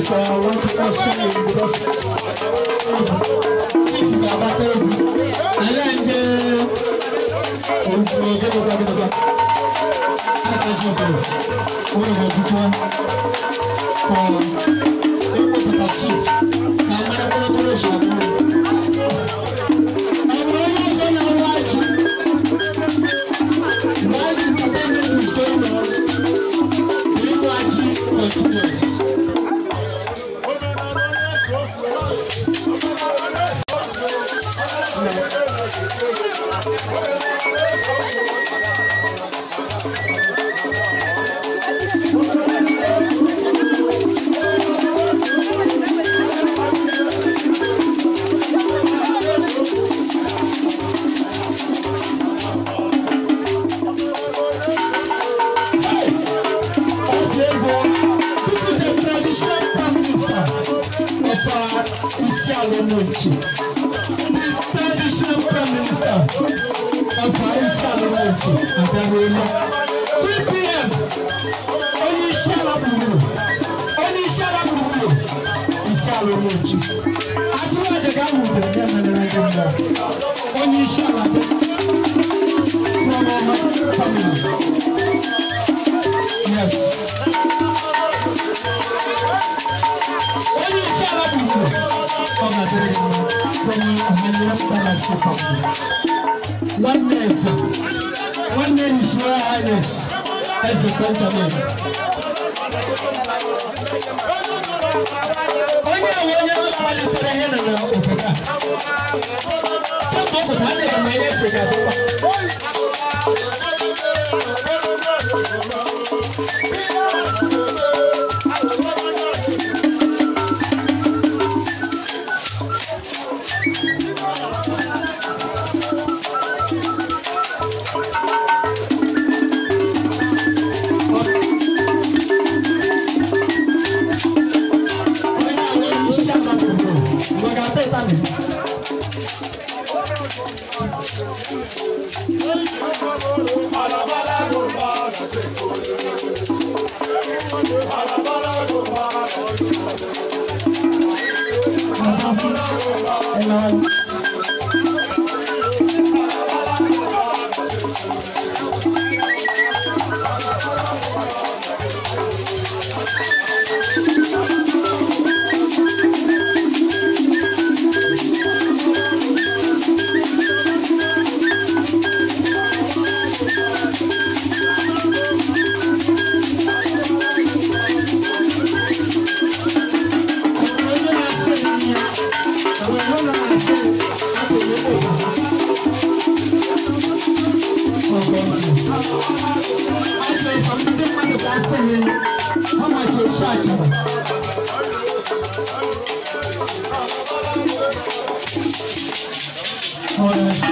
Please, I want to usher in because Chief ga-agbata egwu. Ele ndị oge aka ji obodo ụlọ ga-ejikwa for ịkpọpụta chief ka mara kọrọkọrọ si abụrụ. Ọ bụrụ onye ọzọ na-awa ji while the entertainment is going on, the Ịwa ji continues. This is the traditional prime minister of Isiala Umuoji. The traditional prime minister of Isiala Umuoji abịaruola. 3 p.m. Onye isi ala gburugburu. Onye isi ala gburugburu. Isiala Umuoji. Atụrụ aja ka ahụ udere ya mere ndị mmụọ. Onye isi ala dị from our family. Yes. Onye isi ala gburugburu. Ọ ga-adịrị gị mma from Ọhanyere Dynasty family. Nwanne eze, nwanne His Royal Highness Eze Benjamin. Onye a wụ onye malitere ihe na obodo a. Kemgbe ọ pụtara, adịghị m anya ese ga-adịkwa. Onye a wụ onye isi ala gburugburu. Mgbe ga-ata ịtanị. Hello. Onye na-asị ya, onye na-asị abụghị ụwa. Achọrọ ka ndị mmadụ ga-asị ha machi otu achọrọ. Alright.